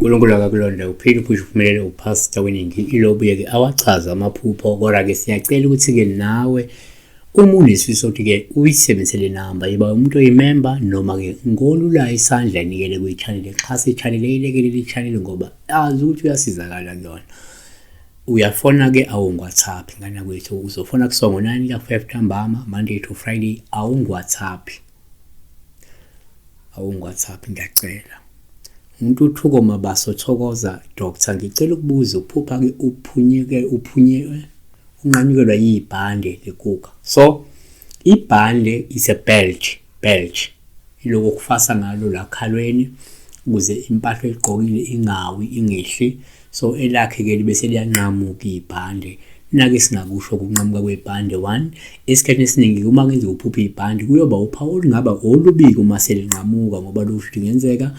UNkulunkulu akakulonde uphile uphushe uphumelele uPastor Weningi ilobuye-ke awachaze amaphupho kodwa-ke siyacela ukuthi-ke nawe uma unesifiso ukuthi-ke uyisebenzise le namba yiba umuntu oyimemba noma-ke ngolula isandla inikele kwi-channel exhase i-channel eyilekelele i-channel ngoba azi ukuthi uyasizakala kuyona. Uyafona-ke awungi-WhatsApp ngane yakwethu uzofona kusuka ngo-9 kuya ku-5 ntambama Monday to Friday awungi-WhatsApp. Awungi-WhatsApp ngiyacela. Untuthuko Mabaso Thokoza Doctor ngicela ukubuza uphupha ke uphunyeke uphunye unqanyukelwa yibhande lekuka. So ibhande is a belt, belt iloko okufasa ngalo la khalweni ukuze impahla oyigqokile ingawi ingehli. So elakhe ke libe seliyanqamuka ibhande. Nake singakusho ukunqamuka kwebhande one esikhathini esiningi uma kenzeka uphupha ibhande kuyoba uphawu olungaba olubi uma selinqamuka ngoba lusho ukuthi kungenzeka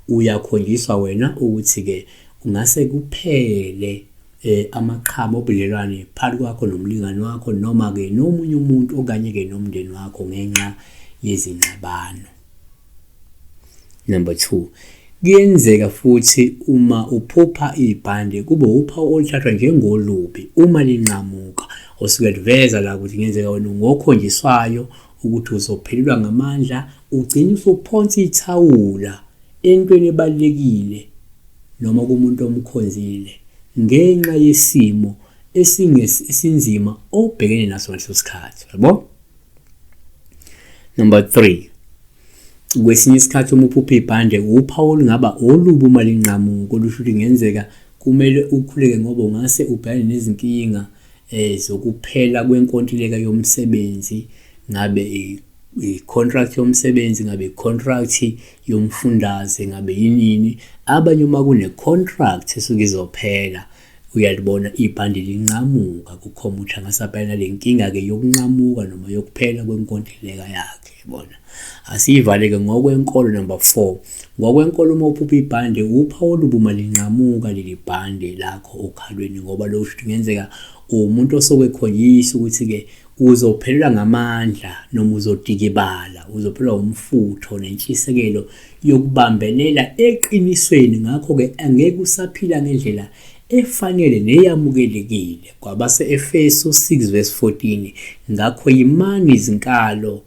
uyakhonjiswa wena ukuthi-ke ungase kuphele eh, amaqhama obudlelwane phakathi kwakho nomlingani wakho noma-ke nomunye umuntu okanye-ke nomndeni wakho ngenxa yezingxabano. Number 2, kuyenzeka futhi uma uphupha ibhande kube uphawu oluthathwa njengolubi uma linqamuka osuke luveza la ukuthi kungenzeka wena ungokhonjiswayo ukuthi uzophelelwa ngamandla ugcine usuphonsa ithawula entweni ebalulekile noma kumuntu omkhonzile ngenxa yesimo esinzima obhekene naso ngaleso sikhathi yabo. Number 3, kwesinye isikhathi uma uphupha ibhande uphawu olungaba olubi uma linqamuka olusho ukuthi kungenzeka kumele ukhuleke ngoba ungase ubhekane nezinkinga eh zokuphela kwenkontileka yomsebenzi ngabe i-contract yomsebenzi ngabe i-contract yomfundaze ngabe yinini abanye uma kune-contract esuke izophela Uyalibona ibhande linqamuka kukhomba ukuthi angase abhekane nale nkinga-ke yokunqamuka noma yokuphela kwenkontileka yakhe yabona. Asiyivale-ke ngokwenkolo number 4. Ngokwenkolo uma uphupha ibhande uphawu olubi uma linqamuka leli bhande lakho okhalweni ngoba lokho kusho ukuthi kungenzeka uwumuntu osuke ekhonjiswa ukuthi-ke uzophelelwa ngamandla noma uzodikibala, uzophelelwa umfutho nentshisekelo yokubambelela eqinisweni ngakho-ke angeke usaphila ngendlela efanele neyamukelekile. Kwabase-Efesu 6 verse 14, ngakho yimani izinkalo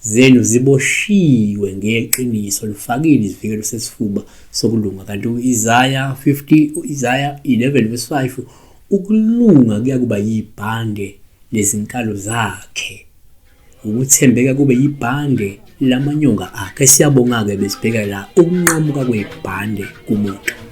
zenu ziboshiwe ngeqiniso lifakile isivikelo sesifuba sokulunga kanti u-Isaya 50 u-Isaya 11 verse 5 ukulunga kuyakuba yibhande lezinkalo zakhe ukuthembeka kube yibhande lamanyonga akhe. Siyabonga-ke besibheka la ukunqamuka kwebhande kumuntu.